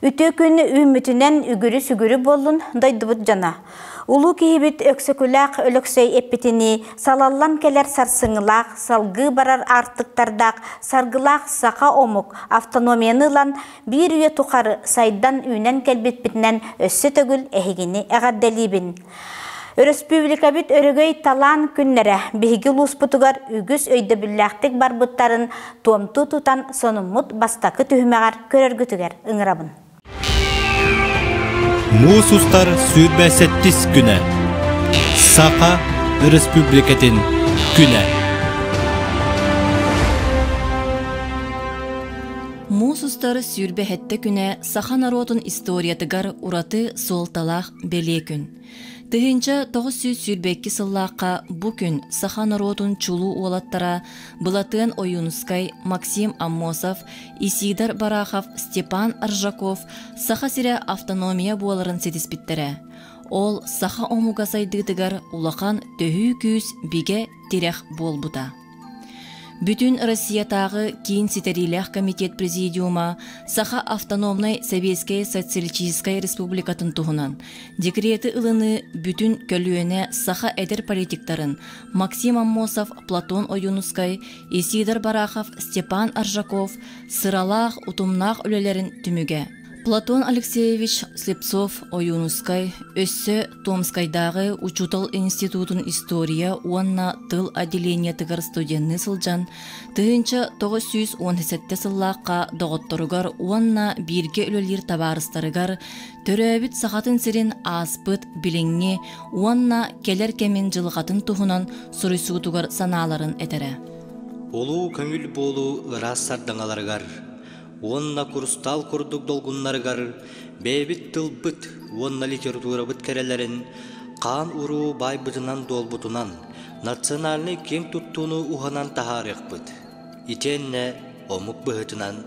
Үтүө күн үүммүтүнэн үгүрү-сүгүрү буоллун дойдубут дьоно. Улуу киһибит Өксөкүлээх Өлөксөй эппитинии салаллан кэлэр сарсыҥҥылаах, салгыы барар аартыктардаах саргылаах саха омук автономияны ылан биир үйэ тухары сайдан-үүнэн кэлбиппитинэн өссө төгүл эһигини эҕэрдэлиибин. Өрөспүүбүлүкэбит өрөгөй талаан күннэрэ биһиги улууспутугар үгүс өйдөбүллээхтик барбыттарын туомтуу тутан сонуммут бастакы түһүмэҕэр көрөргүтүгэр ыҥырабын. Муус устар 27 күнэ. Саха Өрөспүүбүлүкэтин күнэ. Муус устар 27 күнэ саха норуотун историятыгар ураты суолталаах бэлиэ күн. 1922 сыллаахха бу күн саха норуотун чулуу уолаттара Былатыан Ойуунускай, Максим Аммосов, Исидор Барахов, Степан Аржаков Саха сирэ автономия буоларын ситиспиттэрэ. Ол саха омуга сайдыытыгар улахан төһүү күүс бигэ тирэх буолбута. Бүтүн Россиятааҕы Киин ситэриилээх комитет президиума Саха автономнай Сэбиэскэй Социалистическай Республикатын туһунан декрети ылыныы бүтүн көлүөнэ саха эдэр политиктарын Максим Аммосов, Платон Ойуунускай, Исидор Барахов, Степан Аржаков сыралаах, утумнаах үлэлэрин түмүгэ. Платон Алексеевич Слепцов Ойуунускай өссө Томскайдааҕы учуутал институтун история уонна тыл отделениетыгар студенныы сылдьан 1917 сыллаахха доҕотторугар уонна бииргэ үлэлиир табаарыстарыгар төрөөбүт Сахатын сирин ааспыт билиҥҥи уонна кэлэр кэмин дьылҕатын туһунан суруйсуутугар санааларын этэрэ. Улуу көҥүл буолуу ыраас сардаҥаларыгар уонна курустаал курдук долгуннарыгар бэйэбит тылбыт уонна литературабыт кэрэлэрин хаан уруу баайбытынан-дуолбутунан национальнай киэҥ туттууну уһанан таһаарыахпыт. Итиэннэ омук быһыытынан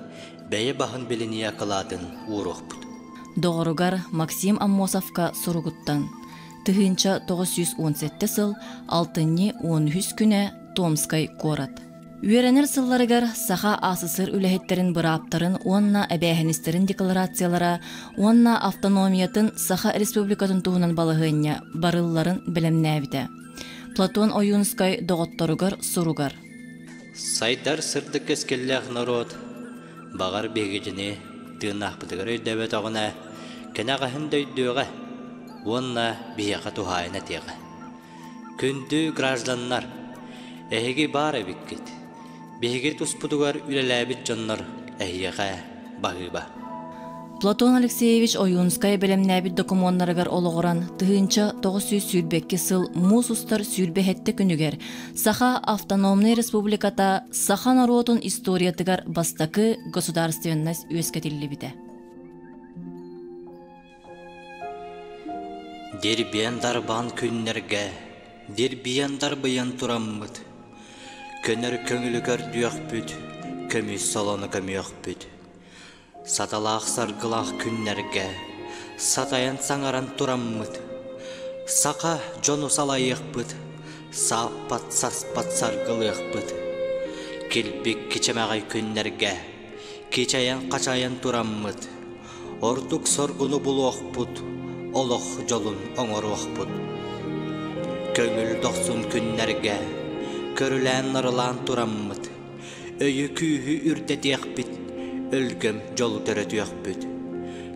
бэйэ баһын билинии акылаатын ууруохпут. Доҕоругар Максим Аммосовка суругуттан 1917 сыл алтынньы 13 күнэ Томскай куорат. Үөрэнэр сылларыгар Саха АССР үлэһиттэрин бырааптарын уонна эбээһинэстэрин декларациялара уонна автономиятын Саха Республикатын туһунан балаһыанньа барылларын бэлэмнээбитэ. Платон Ойуунускай доҕотторугар суругар. Сайдар сырдык кэскиллээх норуот, баҕар биһигитини тыыннаахпытыгар өйдөөбөтөҕүнэ, кэнэҕэһин да өйдүөҕэ уонна биһиэхэ туһаайан этиэҕэ. Күндү гражданнар, эһиги баар эбиккит. Биһиги туспутугар үлэлээбит дьоннор эһиэхэ баһыыба. Платон Алексеевич Ойуунскай бэлэмнээбит докумуоннарыгар олоҕуран 1922 сыл муус устар 27 күнүгэр Саха автономнай республиката саха норуотун историятыгар бастакы государственность үөскэтиллибитэ. Дирбиэн дарбаан күннэргэ, дирбиэн дарбыйан тураммыт, көнөр көҥүлү көрдүөхпүт, көмүс солону көмүөхпүт. Саталаах саргылаах күннэргэ, сатайан саҥаран тураммыт, саха дьону салайыахпыт, сааппат саспат саргылыахпыт. Килбик кичэмэҕэй күннэргэ, кичэйэн-хачайан тураммыт, Ордук соргуну булуохпут, олох дьолун оҥоруохпут. Көҥүл дохсун күннэргэ көрүлээн-нарылаан тураммыт, өйү-күүһү үрдэтиэхпит, өлгөм дьолу төрөтүөхпүт.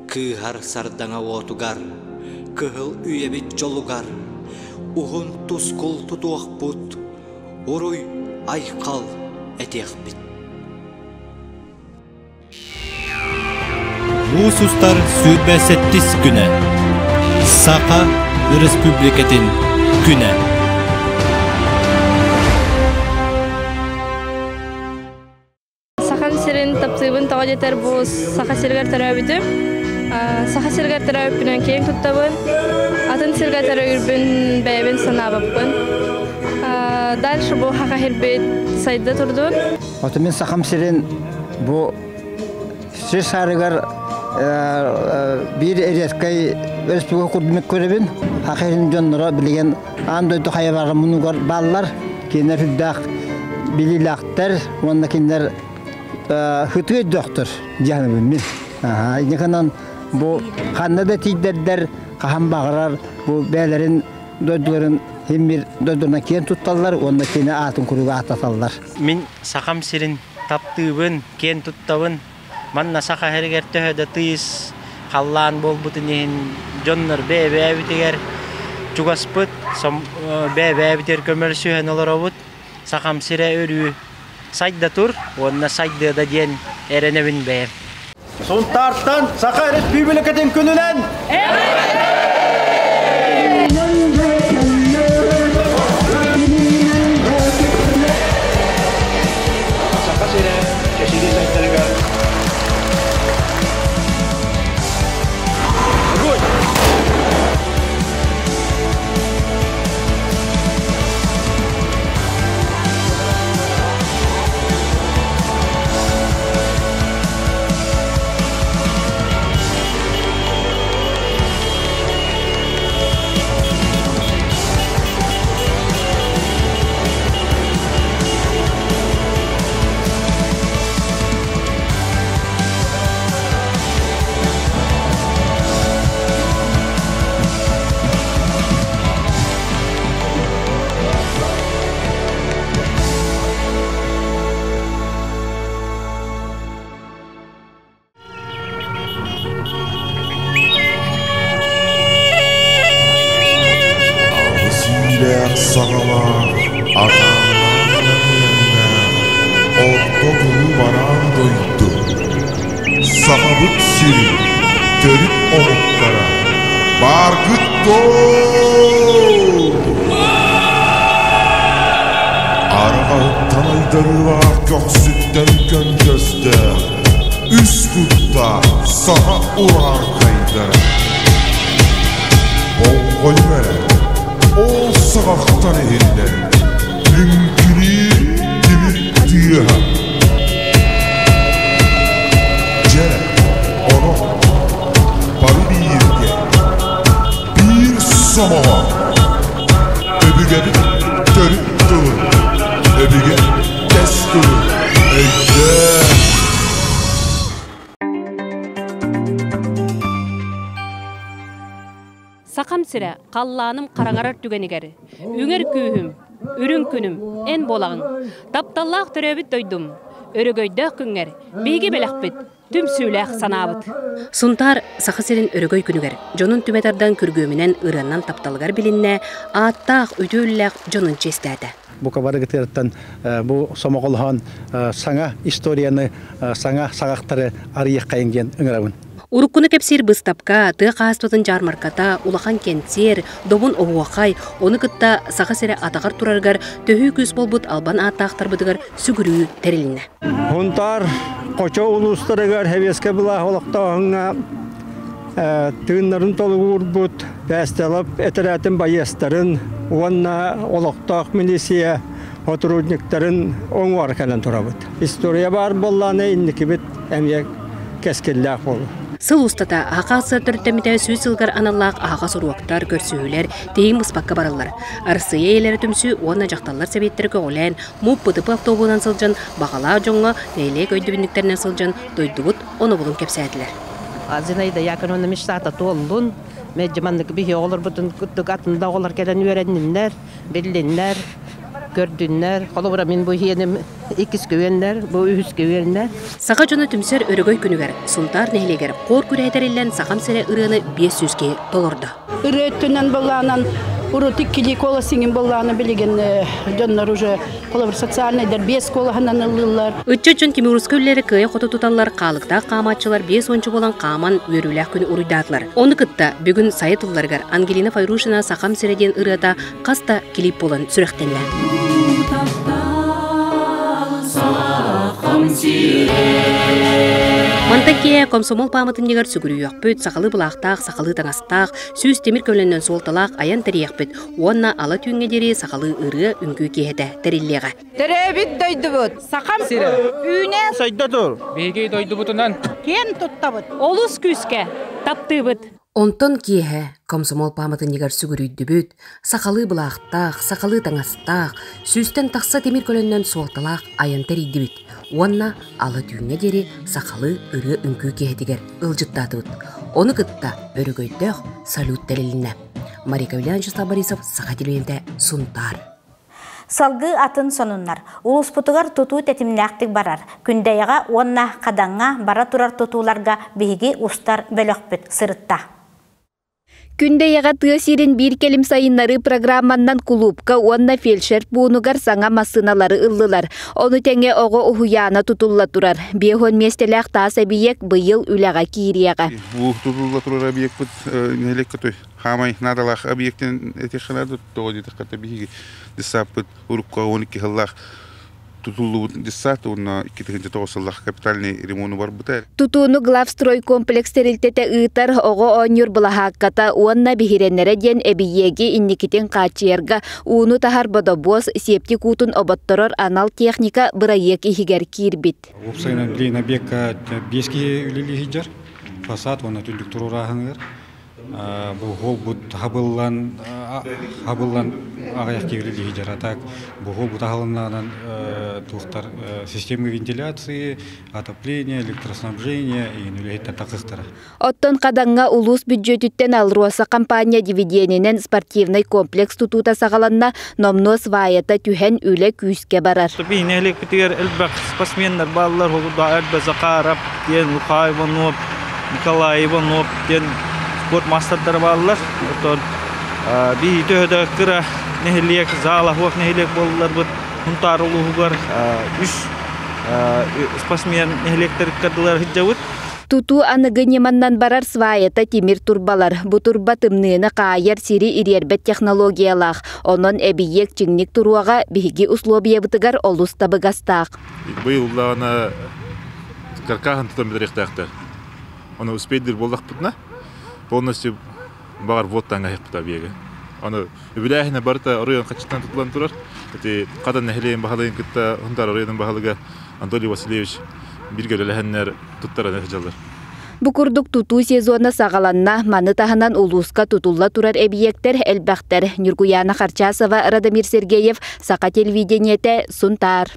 Кыыһар сардаҥа уотугар, кыһыл үйэбит дьолугар уһун тускул тутуохпут, уруй айхал этиэхпит. Муус устар 27 күнэ. Саха Өрөспүүбүлүкэтин күнэ. Сахам сирин таптыыбын тоҕо диэтэр бу Саха сиригэр төрөөбүтүм. Саха сиригэр төрөөбүппүнэн киэҥ туттабын. Атын сиргэ төрөйүрбүн бэйэбин санаабаппын. Дальше бу Саха сирбит сайда турдун. Оту мин Сахам сирин бу сир саарыгар биир эриэскэй республика курдук көрөбүн. Саха сирин дьонноро билигин аан дойду хайа мунугар бааллар. Кинилэр үрдээх билиилээхтэр уонна кинилэр хытыы өйдөөхтөр дьаһаныбын мин. Инниканан бу ханна да тиийдэрдэр хаһан баҕарар бу бэйэлэрин дойдуларын химмир дойдуларынан киэн тутталлар уонна кини аатын куруук ааттаталлар. Мин Сахам сирин таптыыбын, киэн туттабын. Манна саха сиригэр төһө да тыйыс халлаан буолбутун иһин дьоннор бэйэ-бэйэбитигэр чугаспыт, бэйэ-бэйэбитигэр көмөлөсүһэн олоробут. Сахам сирэ өрүү сайда тур уонна сайдыа да диэн эрэнэбин бэйэм. Сунтаартан Саха Республикатын күнүнэн! Саха сирэ чэчири сайдарыгар Огонь! Сүүлээх саҕалаах, атааннаах намыаннаах, орто туруу бараан дойду. Сахабыт сирин төрүт омуктара бааргыт дуо? Арҕаһыттан айдарыылаах көхсүттэн көнтөстөөх, үс куттаах саха урааҥхайдара. Болҕойуҥ эрэ, ол саҕахтан иһиллэр лүҥкүнүүр тимир тыаһа. Дьэ, онон бары бииргэ, биир сомоҕо Өбүгэбит төрүт тылын, өбүгэ тэс тылын өйдөөн! Сахам сирэ, халлааным хараҥарар түгэнигэр, үҥэр күүһүм, үрүҥ күнүм эн буолаҕыҥ. Тапталлаах төрөөбүт дойдум, өрөгөйдөөх күҥҥэр биһиги бэлэхпит, түмсүүлээх санаабыт. Сунтаар Саха сирин өрөгөй күнүгэр дьонун түмэ тардан күргүөмүнэн ырыаннан тапталыгар билиннэ, ааттаах, үтүө үллээх дьонун чиэстээтэ. Бука барыгытыттан бу сомоҕолоһон саҥа историяны, саҥа саҕахтары арыйыаххайын диэн ыҥырабын. Уруккуну кэпсиир быыстапка, тыа хаһаайыстыбатын дьаармарката, улахан кэнсиэр, добун оһуохай, ону кытта Саха сирэ атаҕар турарыгар төһүү күүс буолбут албан ааттаахтарбытыгар сүгүрүү тэрилиннэ. Хунтаар Хочо улуустарыгар Сэбиэскэй былаах олохтооһуҥҥа тыыннарын толугурбут Пээстэлап этэрээтин байыастарын уонна олохтоох милиция сотрудниктарын оҥуор кэлэн турабыт. История баар буоллаҕына инникибит эмиэ кэскиллээх буолуо. Сыл устата аһаҕас төрүттэммитэ сүүс сылыгар аналлаах аһаҕас уруоктар, көрсүһүүлэр тиһигин быспакка бараллар. Арассыыйа ийэлэрэ түмсүү уонна дьахталлар сэбиэттэрэ көҕүлээн, МУП ПТП автобуһунан сылдьан, баҕалаах дьоҥҥо нэһилиэк өйдөбүнньүктэринэн сылдьан дойдубут онобулун кэпсээтилэр. Зинаида Яковлевна мечтата туоллун. Мэлдьи маннык биһи оҕолорбутун курдук атын да оҕолор кэлэн үөрэнниннэр, биллиннэр, көрдүннэр. Холобура мин бу иһиэним иккис үөннэр, бу үһүс үөннэр. Саха дьоно түмсэр өрөгөй күнүгэр Сунтаар нэһилиэгэр хор күрэһэ тэриллэн Сахам сирэ ырыаны 500 киһи толордо. Ырыа өттүнэн былаанан урут иккилии куолас иҥин былаана билигин дьоннор уже холобур социальнайдар биэс куолаһынан ыллыыллар. Ыччат дьон Тимурскай үлэлэри кыайа-хото туталлар, хаалыктаах хаамааччылар 50 буолан хааман үөрүүлээх күнү уруйдаатылар. Ону кытта бүгүн сайа тылларыгар Ангелина Файрушина «Сахам сирэ» диэн ырыата хас да клип буолан сүрэхтэннэ. Мантан киэһэ комсомол пааматынньыгар сүгүрүйүөхпүт, сахалыы былаахтаах, сахалыы таҥастаах, сүүс тимир көлөннөн суолталаах айан тэрийиэхпит уонна ала түүҥҥэ диэри сахалыы ырыа, үҥкүү киэһэтэ тэриллиэҕэ. Төрөөбүт дойдубут Сахам сирэ үүнэ сайда тур. Биһиги дойдубутунан киэн туттабыт. Олус күүскэ таптыыбыт. Онтон киэһэ комсомол пааматынньыгар сүгүрүйдүбүт, сахалыы былаахтаах, сахалыы таҥастаах, сүүстэн тахса тимир көлөннөн суолталаах айан тэрийдибит уонна ала түүҥҥэ диэри сахалыы ырыа-үҥкүү киэһэтигэр ыалдьыттаатыбыт. Ону кытта өрөгөйдөөх салют тэрилиннэ. Мария Вячеслав Борисов, Саха телевидениетэ, Сунтаар. Салгыы атын сонуннар. Улууспутугар тутуу тэтимнээхтик барар. Күндэйэҕэ уонна Хадаҥҥа бара турар тутууларга биһиги устар бөлөхпүт сырытта. Күндэйэҕэ тыа сирин биир кэлим сайыннарыы программаннан кулуупка уонна фельдшер пуунугар саҥа массыыналары ыллылар. Ону тэҥэ оҕо уһуйаана тутулла турар. 50 миэстэлээх таас эбийиэк быйыл үлэҕэ киириэҕэ. Бу тутулла турар объекпыт нэһилиэккэ той хаамай наадалаах объектин этиэххэ тоҕо диэтэххэ биһиги десаппыт урукку 12 сыллаах тутуллубут десант уонна 2009 сыллаах капитальный ремону барбыта. Тутууну главстройкомплекс тэрилтэтэ ыытар оҕо оонньуур былаһаакката уонна биһирэннэрэ диэн эбийиэги инникитин хааччыйарга ууну таһар бодобуос, септик уутун оботторор анал техника бырайыак иһигэр киирбит. Уопсайынан билигин объекка биэс киһи үлэлии сылдьар. Фасад уонна түннүк туруорааһыныгар бу холбут хабыллан хабыллан аҕыйах киһи үлэлии а так бу холбут аһылыннаҕынан туохтар система вентиляции, отопление, электроснабжение иин үлэһиттэр тахсыстара. Оттон Хадаҥҥа улуус бүддьүөтүттэн АЛРОСА компания дивиденинэн спортивнай комплекс тутуута саҕаланна, номнуо сваята түһэн үлэ күүскэ барар. Биһи нэһилиэкпитигэр элбэх спортсменнар бааллар, элбэх Захаров диэн, Луха Иванов, Николай Иванов диэн спорт маастардара бааллар. Оттон биһи төһө да кыра нэһилиэк, заала суох нэһилиэк буолларбыт, Сунтаар улууһугар үс спортсмен нэһилиэктэр ыккардылар сылдьабыт. Тутуу аныгы ньыманнан барар сваята тимир турбалар. Бу турба тымныыны хаайар сири ириэрбэт технологиялаах. Онон эбийиэк чиҥник туруоҕа биһиги услуобуйабытыгар олус табыгастаах. Быйыл уллаҕына каркаһын тутан бүтэриэхтээхтэр. Ону успейдир буоллахпытына полностью баҕар вот таҥаһыахпыт объега. Ону үбүлээһинэ барыта оройуон хаччытынан тутулан турар. Ити Хадан нэһилиэгин баһылыгын кытта Сунтаар оройуонун баһылыга Анатолий Васильевич бииргэ үлэлэһэннэр туттаран сылдьаллар. Бу курдук тутуу сезона саҕаланна. Маны таһынан улууска тутулла турар эбийиэктэр элбэхтэр. Ньургуяна Харчасова, Радомир Сергеев, Саха телевидениетэ, Сунтаар.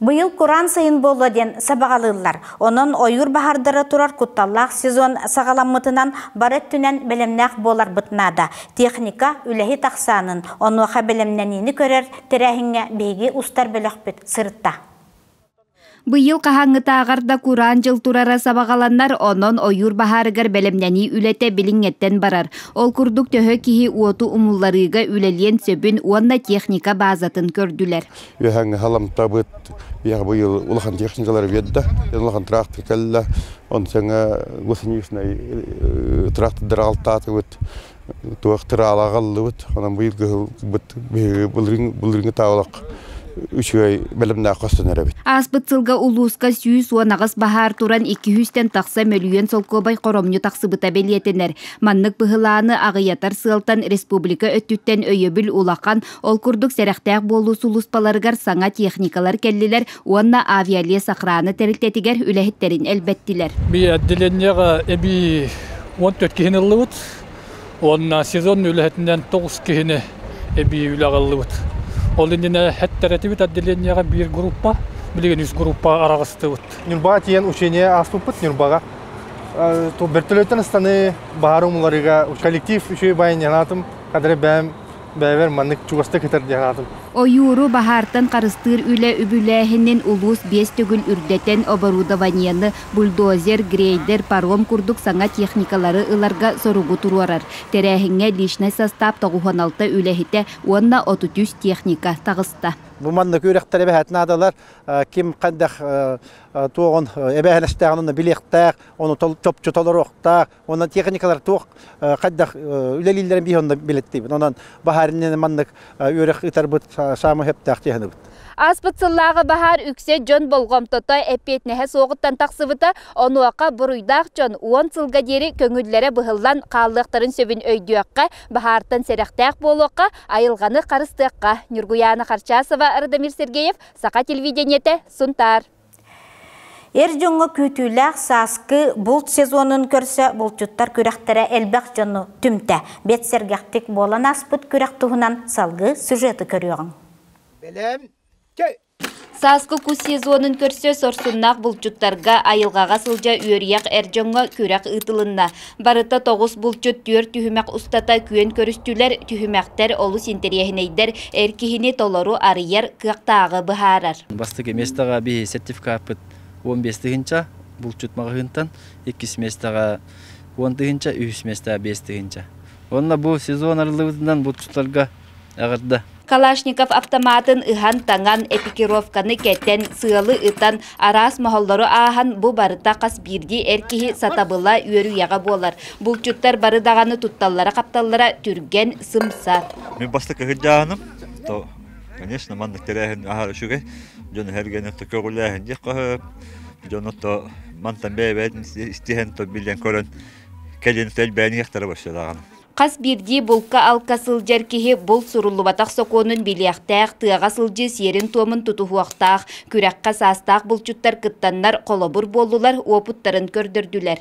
Быйыл кураан сайын буолуо диэн сабаҕалыыллар. Онон ойуур баһаардара турар кутталлаах сезон саҕаламмытынан бары өттүнэн бэлэмнээх буоларбыт наада. Техника үлэһит ахсаанын, онуоха бэлэмнэниини көрөр тэрээһиҥҥэ биһиги устар бөлөхпүт сырытта. Быйыл хаһааҥҥытааҕар да кураан дьыл турара сабаҕаланар, онон ойуур баһаарыгар бэлэмнэнии үлэтэ билиҥҥэттэн барар. Ол курдук төһө киһи уоту умулларыыга үлэлиэн сөбүн уонна техника базатын көрдүлэр. Үөһээҥҥи халамтабыт быйыл улахан техникалар биэрдэ. Улахан трактор кэллэ. Он саҥа гусеничный трактордар алтаатыбыт. Туох тыраалаҕаллыбыт. Онон быйыл кыһылбыт былырыҥҥы таалак үчүгэй бэлэмнээх хостонор эбит. Ааспыт сылга улууска 118 баһаар туран 200-тэн тахса мөлүйүөн солкуобай хоромньу тахсыбыта бэлиэтэнэр. Маннык быһылааны аҕыйатар сыалтан республика өттүттэн өйөбүл улахан, ол курдук сэрэхтээх буолуу сулууспаларыгар саҥа техникалар кэллилэр уонна авиалес охрана тэрилтэтигэр үлэһиттерин элбэттилэр. Би отделениеҕа эбии 14 киһини ыллыбыт. Уонна сезон үлэһитинэн 9 киһини эбии үлэҕэ ыллыбыт. Ол иннинэ хэттэретибит отделениеҕа биир группа, билигин үс группа араҕыстыбыт. Ньурбаҕа тиийэн учение ааспыппыт Ньурбаҕа. Бөртөлөттөн ыстаны баһаар умуларыга коллектив үчүгэй байын диэн кадыры бэйэм бэйэбэр маннык чугастык ытар диэн аатым. Ойууру баһаартан харыстыыр үлэ үбүлээһинин улуус биэс төгүл үрдэтэн оборудованиены, бульдозер, грейдер, паром курдук саҥа техникалары ыларга соругу туруорар. Тэрээһиҥҥэ личнай состав 96 үлэһитэ уонна 33 техника таҕыста. Бу маннык үөрэхтэр эбэһээт наадалар ким хайдах туоҕун эбээһинэстээҕин билиэхтээх, ону чопчу толоруохтаах, онон техникалар туох хайдах үлэлииллэрин биһи онно билэттиибит. Онон баһаариннэн маннык үөрэх ыытарбыт саамай сөптөөх дии Ааспыт сыллааҕы баһаар үксэ дьон болҕомтото эппиэтинэһэ суоҕуттан тахсыбыта, онуоха буруйдаах дьон 10 сылга диэри көҥүллэрэ быһыллан хааллыахтарын сөбүн өйдүөххэ, баһаартан сэрэхтээх буолуохха, айылҕаны харыстыахха. Ньургуяна Харчасова, Радомир Сергеев, Саха телевидениетэ, Сунтаар. Эр дьоҥҥо күүтүүлээх сааскы булт сезонун көрсө булчуттар күрэхтэрэ элбэх дьону түмтэ. Бэт сэргэхтик буолан ааспыт күрэх туһунан салгыы сюжеты көрүөҕүҥ. Бэлэм, Сааскы кус сезонун көрсө сорсуннаах булчуттарга айылҕаҕа сылдьа үөрүйэх эр дьоҥҥо күрэх ыытылынна. Барыта тоҕус булчут түөрт түһүмэх устата күөн көрүстүлэр, түһүмэхтэр олус интэриэһинэйдэр, эр киһини толору арыйар кыахтааҕы быһаарар. Бастакы миэстэҕэ биһи сертификаппыт 15 тыһыынча, булчут маҕаһыынтан, иккис миэстэҕэ 10 тыһыынча, үһүс миэстэҕэ 5 тыһыынча. Уонна бу сезон арыллыбытынан булчуттарга эҕэрдэ! Калашников автоматын ыһан-таҥан, экипировканы кэтэн, сыалы ытан, араас моһоллору ааһан бу барыта хас биирдии эр киһи сатабыла үөрүйэҕэ буолар. Булчуттар бары даҕаны тутталлара-хапталлара түргэн, сымса. Мин бастакы сылдьааһыным, то, конечно, маннык тэрээһин аһар үчүгэй. Дьон эһэргэнэ то көҕүлээһин диэх көһө, дьону то мантан бэйэ-бэйэтин истиһэн то билэн көрөн кэлин элбээн иһиэхтэрэ вообще даҕаны. Хас биирдии булка-алка сылдьар киһи булт суруллубатах сокуонун билиэхтээх, тыаҕа сылдьыы сиэрин-туомун тутуһуохтаах. Күрэххэ саастаах булчуттар кыттаннар холобур буоллулар, уопуттарын көрдөрдүлэр.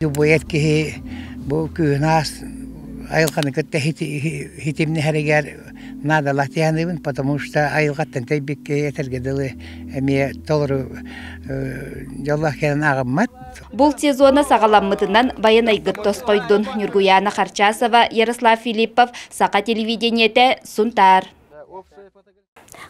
Буйат киһи бу күһүн аас айылҕаны кытта хитимнэһэригэр наадалаах дии потому что айылҕаттан тэйбит киһи этэргэ дылы эмиэ толору дьоллоох кэлэн ааҕыммат. Булт сезона саҕаламмытынан Байанайгыт тосхойдун Ньургуйаана Харчасова, Ярослав Филиппов, Саха телевидениетэ, Сунтаар.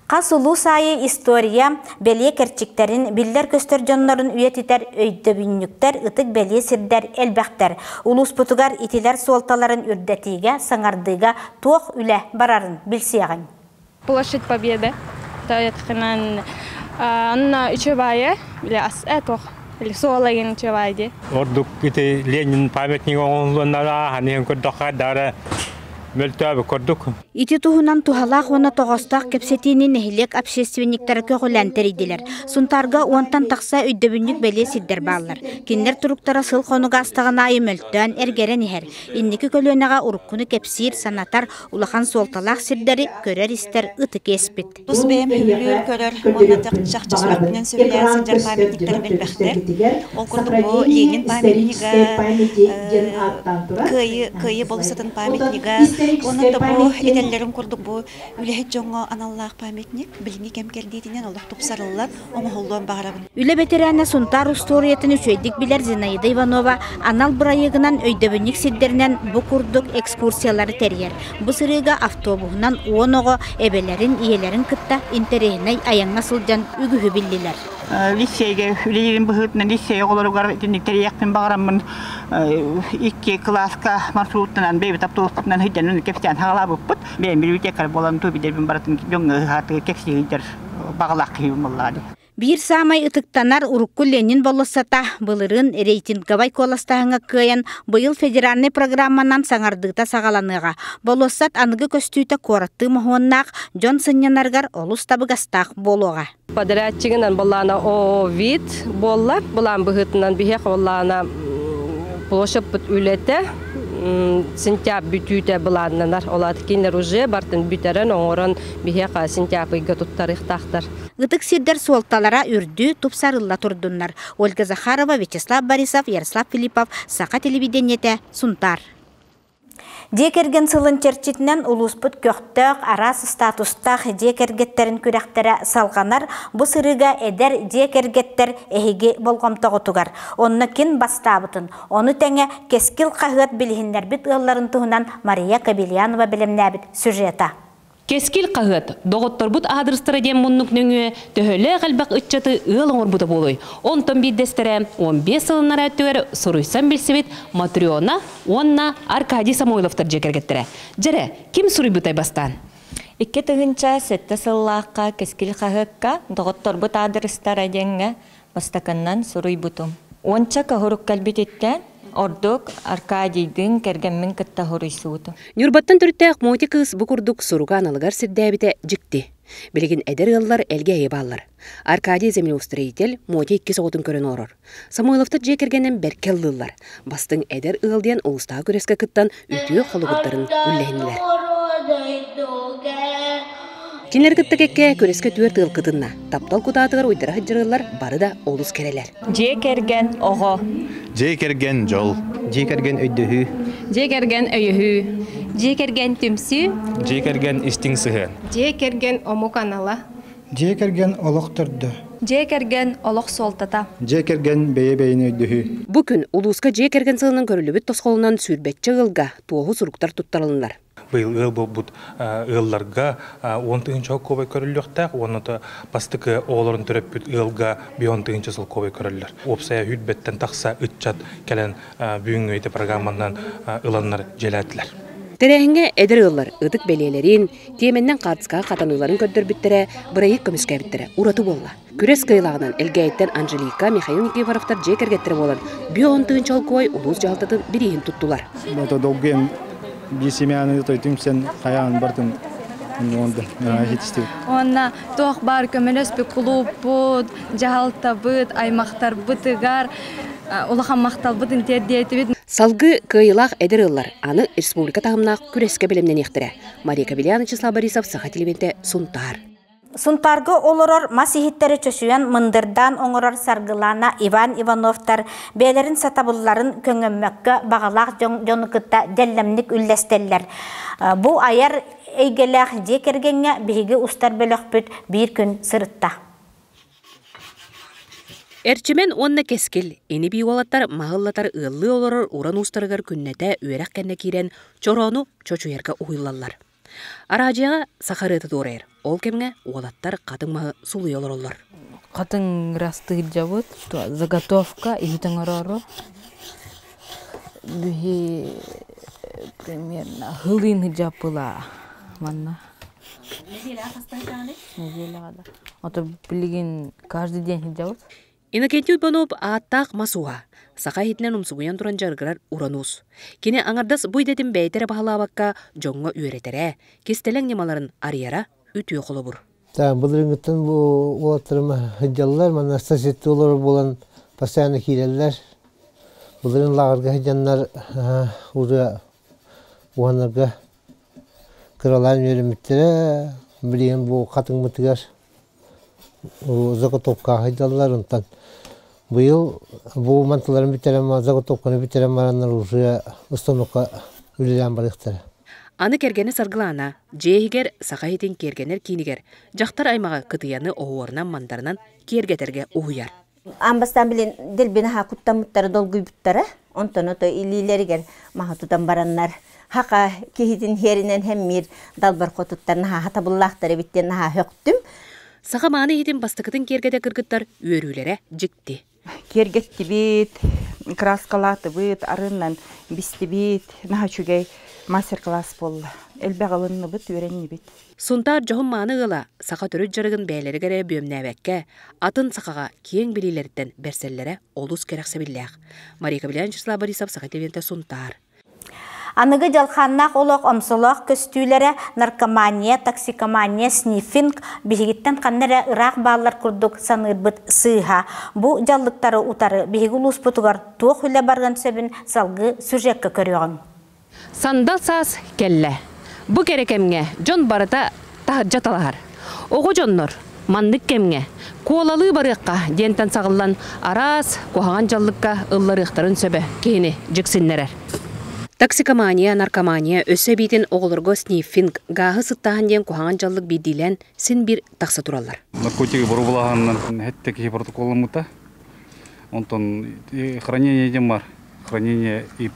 Хас улуус аайы история бэлиэ кэрчиктэрин, биллэр-көстөр дьоннорун үйэтитэр өйдөбүнньүктэр, ытык бэлиэ сирдэр элбэхтэр. Улууспутугар итилэр суолталарын үрдэтиигэ, саҥардыыга туох үлэ барарын билсиэҕиҥ. Площадь Победы. Тоятхынан анна үчүбайы или ас этох или суолагин үчүбайы ди. Ордук ити Ленин памятнига оҥоһулланнара ханыан көрдөххө дара мөлтөөбүт курдук. Ити туһунан туһалаах уонна тоҕоостоох кэпсэтиини нэһилиэк общественниктара көҕүлээн тэрийдилэр. Сунтаарга уонтан тахса өйдөбүнньүк бэлиэ сирдэр бааллар. Кинилэр туруктара сыл-хонук аастаҕын аайы мөлтөөн, эргэрэн иһэр. Инники көлүөнэҕэ уруккуну кэпсиир, санатар, улахан суолталаах сирдэри көрөр-истэр ытык иэспит. Тус бэйэм сөбүлүүр көрөр уонна чахчы сүрэхпинэн сөбүлээн сылдьар памятниктарым элбэхтэр. Ол курдук бу Ленин памятнига, Кыайыы, Кыайыы болуссатын памятнига, уонна да бу этэллэрин курдук бу үлэһит дьоҥҥо аналлаах памятник билиҥҥи кэм кэлдиитинэн олох тупсарыллан, оҥоһуллуон баҕарабын. Үлэ бэтэрээнэ Сунтаар устуоруйатын үчүгэйдик билэр Зинаида Иванова анал бырайыагынан өйдөбүнньүк сирдэринэн бу курдук экскурсиялары тэрийэр. Бу сырыыга автобуһунан уон оҕо эбэлэрин, ийэлэрин кытта интэриэһинэй айаҥҥа сылдьан үгүһү биллилэр. Лицейгэ үлэлиирим быһыытынан лицей оҕолоругар итинник тэрийиэхпин баҕараммын икки кылааска маршруттанан бэйэбит автобуспутунан сылдьан кэпсээн хаалаабыппыт. Бэйэм библиотекарь буолан туу билэрбин барытын дьоҥҥо ыһаатыгар кэпсии сылдьар баҕалаах киһибин буоллаҕа дии. Биир саамай ытыктанар урукку Ленин болуоссата былырыын рейтинговай куоластааһыҥҥа кыайан, быйыл федеральнай программанан саҥардыыта саҕаланыаҕа. Болуоссат аныгы көстүүтэ куораттыы моһуоннаах, дьон сынньанарыгар олус табыгастаах буолуоҕа. Подрядчигынан былаана ООО «Вид» буолла. Былаан быһыытынан биһиэхэ былаана площадьпыт үлэтэ сентябрь бүтүүтэ былааннанар. Ол аата кинилэр уже бартын бүтэрэн, оҥорон биһиэхэ сентябрь ыйга туттарыахтаахтар. Ытык сирдэр суолталара үрдүү, тупсарылла турдуннар. Ольга Захарова, Вячеслав Борисов, Ярослав Филиппов, Саха телевидениетэ, Сунтаар. Дьиэ кэргэн сылын чэрчитинэн улууспут көхтөөх, араас статустаах дьиэ кэргэттэрин күрэхтэрэ салҕанар. Бу сырыыга эдэр дьиэ кэргэттэр эһиги болҕомтоҕутугар. Онно ким бастаабытын, ону тэҥэ Кэскил хаһыат билиһиннэрбит ыалларын туһунан Мария Кобельянова бэлэмнээбит сюжета. Кэскил хаһыат, доҕотторбут аадырыстара диэн муннук нөҥүө төһөлөөх элбэх ыччаты ыал оҥорбута буолуой? Онтон биирдэстэрэ 15 сылыннара өттүгэр суруйсан билсибит Матрена уонна Аркадий Самойловтар дьиэ кэргэттэрэ. Дьэрэ, ким суруйбутай бастаан? 2007 сыллаахха Кэскил хаһыакка доҕотторбут аадырыстара диэҥҥэ бастакыннан суруйбутум. Уонча каһурук кэлбититтэн, Ордук Аркадийдыын кэргэммин кытта хоруйсубутум. Ньурбаттан төрүттээх Моти кыыс бу курдук суруга аналыгар сирдээбитэ дьикти. Билигин эдэр ыаллар Элгээйи бааллар. Аркадий землеустроитель Моти иккис оҕотун көрөн олорор. Самойловтар дьиэ кэргэнин бэркэ ыллыыллар. Бастыҥ эдэр ыал диэн улуустааҕы күрэскэ кыттан үтүө холобурдарын үллэһиннилэр. Кинилэри кытта кэккэ күрэскэ түөрт ыал кытынна. Таптал кутаатыгар уйдара сылдьар ыаллар бары да олус кэрэлэр. Дьиэ кэргэн оҕо. Дьиэ кэргэн дьол. Дьиэ кэргэн өйдөһүү. Дьиэ кэргэн өйөһүү. Дьиэ кэргэн түмсүү. Дьиэ кэргэн истиҥ сыһыан. Дьиэ кэргэн омук анала. Дьиэ кэргэн олох төрдө. Дьиэ кэргэн олох суолтата. Дьиэ кэргэн бэйэ-бэйэни өйдөһүү. Бу күн улууска дьиэ кэргэн сылынан көрүллүбүт тосхолунан сүүрбэччэ ыалга туоһу суруктар туттарылыннар. Быйыл ыал буолбут ыалларга 10 тыһыынча солкуобай көрүллүөхтээх уонна бастакы оҕолорун төрөппүт ыалга 10 тыһыынча солкуобай көрөллөр. Уопсайа сүүрбэттэн тахса ыччат кэлэн бүгүҥҥү ити программанан ыланнар дьиэлээтилэр. Тэрээһиҥҥэ эдэр ыаллар ытык бэлиэлэрин, тиэмэннэн хаартыскаҕа хатаныыларын көрдөрбүттэрэ, бырайыак көмүскээбиттэрэ ураты буолла. Күрэс кыайыылааҕынан Элгээйиттэн Анжелика, Михаил Никифоровтар дьиэ кэргэттэрэ буолан, бүө он тыһыынча олкуой улуус дьаһалтатын бирииһин туттулар. Это долгуйан биир семьяны той түмсэн хайаан бартын Уонна туох баар көмөлөспүт кулууппут, дьаһалтабыт, аймахтарбытыгар улахан махталбытын тиэрдиэтибит. Салгыы кыайыылаах эдэр ыаллар аны республика таһымнаах күрэскэ бэлэмнэниэхтэрэ. Мария Кабельян, Вячеслав Борисов, Саха телевидениетэ, Сунтаар. Сунтаарга олорор мас иһиттэри чочуйан мындырдаан оҥорор Саргылана Иван Ивановтар бэйэлэрин сатабылларын көҥөммөккө баҕалаах дьону кытта дэллэмник үллэстэллэр. Бу айар эйгэлээх дьиэ кэргэҥҥэ биһиги устар бөлөхпүт биир күн сырытта. Эрчимэн уонна Кэскил ини-бии уолаттар маһыллатар ыаллыы олорор уран уустарыгар күннэтэ үөрэх кэннэ киирэн чороону чочуйарга уһуйлаллар. Араадьыйаҕа саха ырыата туорайар. Ол кэмҥэ уолаттар хатыҥ маһы сулуйа олороллор. Хатыҥ ырастыырдьабыт, заготовка иһит оҥороору. Биһи примерно хылыын сылдьаппыла манна. Неделяҕа хаста сылдьаҕыный? Неделяҕа да. Ото билигин каждый день сылдьабыт. Иннокентий Уйбанов ааттаах мас ууһа, саха иһитинэн умсугуйан туран дьарыгырар уран уус. Кини аҥардас бу идэтин бэйэтэ эрэ баһылаабакка дьоҥҥо үөрэтэрэ, кистэлэҥ ньымаларын арыйара үтүө холобур. Былырыыҥҥыттан бу уолаттарым сылдьаллар, манна соседтыы олорор буолан постоянно киирэллэр. Былырыын лааҕырга сылдьаннар уже уһанарга кыралаан үөрэммиттэрэ. Билигин бу хатыҥмытыгар заготовкаҕа сылдьаллар. Онтон быйыл бу мантыларын бүтэрэн заготовканы бүтэрэн бараннар уже установка үлэлээн барыахтара. Аны кэргэнэ Саргылаана дьиэ иһигэр Саха иһитин киэргэнэр киинигэр дьахтар аймаҕы кытыйаны оһуорунан-мандарынан киэргэтэргэ уһуйар. Аан бастаан билин дэлби наһаа куттаммыттара, долгуйбуттара. Онтон ото илиилэригэр маһы тутан бараннар хака киһитин иһэринэн хэммиир далбар хотуттар наһаа хатабыллаахтар эбит диэн наһаа сөхтүм. Саха мааны иһитин бастакытын киэргэтэ кыргыттар үөрүүлэрэ дьикти. Киэргэттибит, краскалаатыбыт, арыынан бистибит, наһаа үчүгэй мастер-класс буолла. Элбэх ылынныбыт, үөрэннибит. Сунтаар дьоһун мааны ыала саха төрүт дьарыгын бэйэлэригэр эрэ бүөмнээбэккэ, атын сахаҕа киэҥ билиилэриттэн бэрсэллэрэ олус кэрэхсэбиллээх. Мария Кобелян, Вячеслав Борисов, Саха телевидениетэ Сунтаар. Аныгы дьалхааннаах олох омсолоох көстүүлэрэ наркомания, токсикомания, сниффинг биһигиттэн ханна эрэ ыраах бааллар курдук саныырбыт сыыһа. Бу дьаллыктары утары биһиги улууспутугар туох үлэ барыан сөбүн салгыы сюжекка көрүөҕүҥ. Сандал саас кэллэ. Бу кэрэ кэмҥэ дьон барыта таһырдьа талаһар. Оҕо дьоннор маннык кэмҥэ куолалыы барыахха диэнтэн саҕыллан араас куһаҕан дьаллыкка ылларыахтарын сөбө киһини дьиксиннэрэр. Токсикомания, наркомания өссө эбиитин оҕолорго сниффинг, гааһы сыттааһын диэн куһаҕан дьаллык биирдиилээн син биир тахса тураллар. Наркотигы боруобалааһынынан хэттэ киһи протоколламмыта. Онтон хранение диэн бар. Хранение и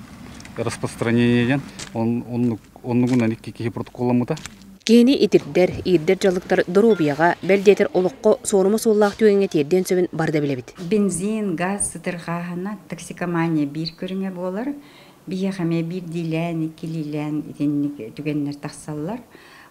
распространение диэн. Оннугунан икки киһи протоколламмыта. Киһини итирдэр, иирдэр дьаллыктар доруобуйаҕа, бэл диэтэр олоххо суорума суоллаах түгэҥҥэ тиэрдиэн сөбүн бары да билэбит. Бензин, газ сытырҕааһына токсикомания биир көрүҥэ буолар. Биһиэхэ эмиэ биирдиилээн, иккилиилээн итинник түгэннэр тахсаллар.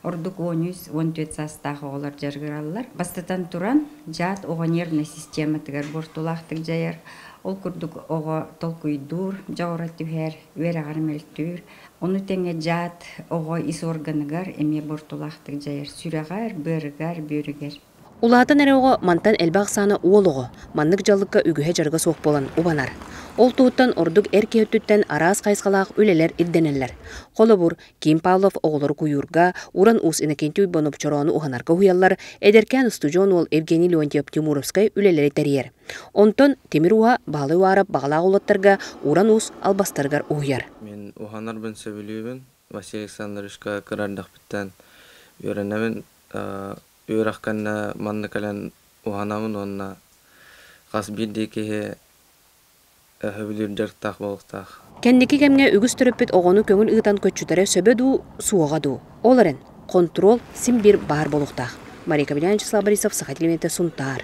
Ордук 13, 14 саастаах оҕолор дьарыгыраллар. Бастатан туран, дьаат оҕо нервнай систематыгар буортулаахтык дьайар. Ол курдук оҕо толкуйдуур, дьоҕура түһэр, үөрэҕэр мөлтүүр. Ону тэҥэ дьаат оҕо ис органыгар эмиэ буортулаахтык дьайар, сүрэҕэр, быарыгар, бүөрүгэр. Улаатан эрэ оҕо мантан элбэх ахсаана уол оҕо, маннык дьаллыкка үгүһэ дьарыга суох буолан убанар. Ол туһуттан ордук эр киһи өттүттэн араас хайысхалаах үлэлэр ирдэнэллэр. Холобур, Ким Павлов оҕолору куйуурга, Уран Уус Иннокентий Уйбанов чороону уһанарга уһуйаллар, эдэркээн устудьуон уол Евгений Леонтьев Тимуровскай үлэлэри тэрийэр. Онтон Тимир Ууһа Баһылай Уаров баҕалаах уолаттарга Уран Уус албастарыгар уһуйар. Мин уһанарбын сөбүлүүбүн. Василий Александровичка кыра эрдэхпиттэн үөрэнэбин. Үөрэх кэннэ манна кэлэн уһанабын уонна хас биирдии киһи өһөбүлүүр дьарыктаах буолуохтаах. Кэнники кэмҥэ үгүс төрөппүт оҕону көҥүл ыытан көччүтэрэ сөбө дуу, суоҕа дуу? Ол эрэн, хонтуруол син биир баар буолуохтаах. Мария Кобелян, Вячеслав Борисов, Саха телевидениетэ, Сунтаар.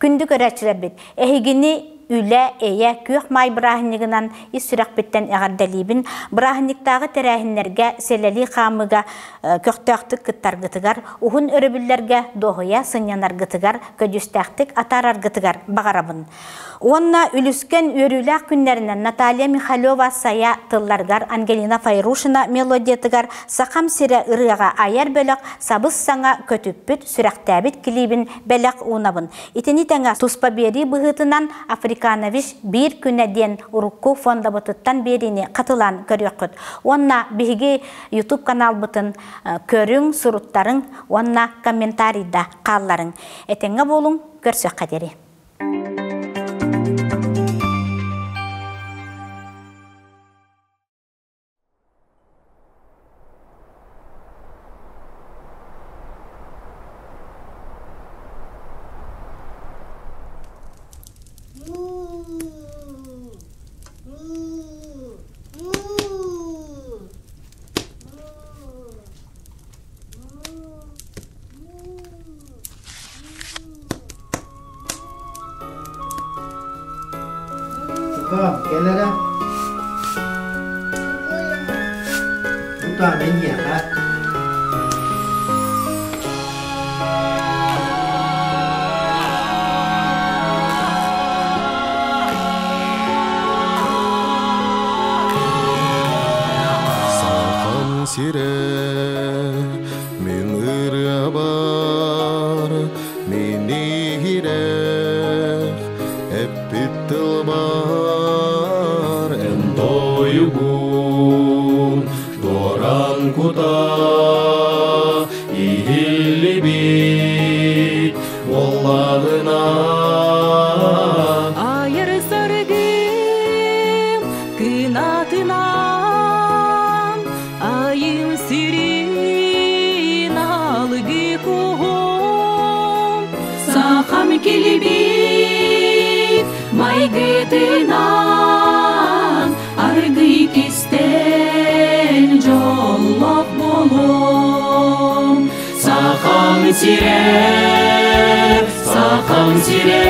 Күндү көрөөччүлэрбит, эһигини үлэ, эйэ, күөх маай бырааһынньыгынан ис сүрэхпиттэн эҕэрдэлиибин. Бырааһынньыктааҕы тэрээһиннэргэ, сэлэлии хаамыыга көхтөөхтүк кыттаргытыгар, уһун өрөбүллэргэ дуоһуйа сынньанаргытыгар, көдьүүстээхтик атаараргытыгар баҕарабын. Уонна үлүскэн үөрүүлээх күннэринэн Наталья Михалева Сайа тылларыгар Ангелина Файрушина мелодиятыгар Сахам сирэ ырыаҕа айар бөлөх сабыс-саҥа көтүппүт, сүрэхтээбит клибин бэлэх уунабын. Итини тэҥэ туспа биэрии быһыытынан Африканович биир күнэ диэн урукку фондабытыттан биэриини хатылаан көрүөххүт. Уонна биһиги YouTube каналбытын көрүҥ, суруттарыҥ уонна комментарийда хаалларыҥ. Этэҥҥэ буолуҥ, көрсүөххэ диэри. Тукаам, кэл эрэ. Тутаам эйиэхэ. Сахан сирэ мин ырыабар мин иһирэх эппит тылбар эн тойугун дуоран кута иһиллибит буоллаҕына Айар саргым кынатынан айым сирин алгы куһум сахам килибит майгытынан аргый кистэн дьоллоох буолуом сахам сирэ сахам сирэ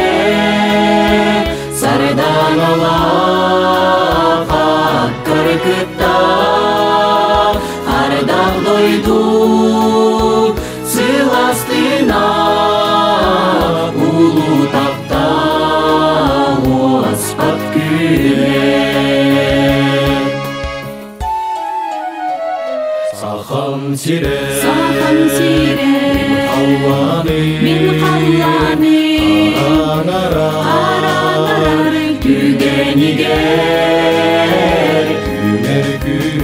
сарданалаах аккар кытта ардах дойду сыластына улуу таптал уоспат күнэ Сахам сирэ Сахам сирэ Мин халланы Мин халланы Харанарар Харанарар түгэнигэр Үүнэр күн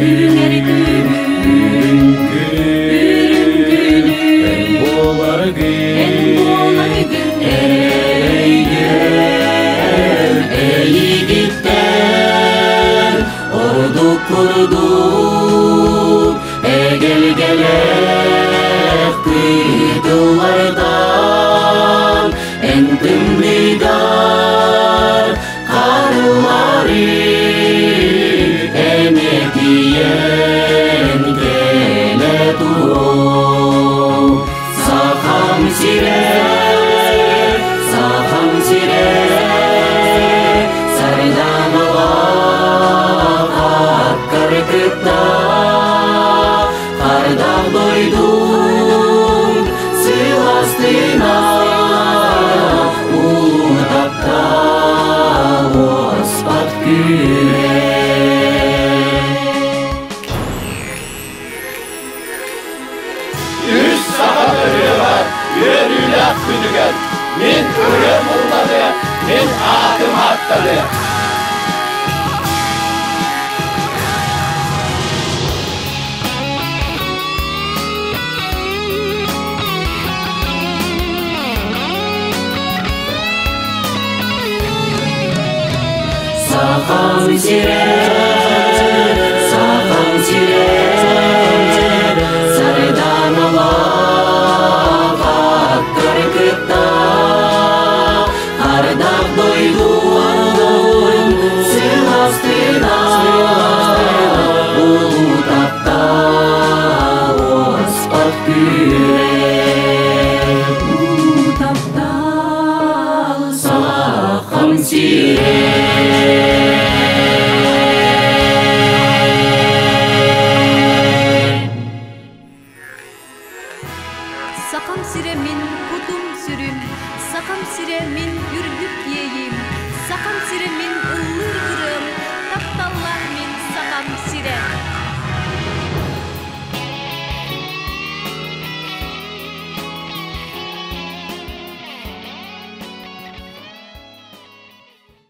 Үүнэр күн Үрүҥ күнү Эн буоларгын Эн буоларгын Эрэйгэр Эйигиттэн Ордук курдук эгэлгэлээх кытыллардан эн тымныыгар харыллары эмиэтийэн кэлэ туруо Сахам сирэ Сахам сирэ сарданалаах аккар кытта хардах дойдум сыластына улуу таптал Сахам сирэ, Сахам сирэ, Сарданалаах аттары кытта Ардах дойдун сыластына Улуу таптал оспот.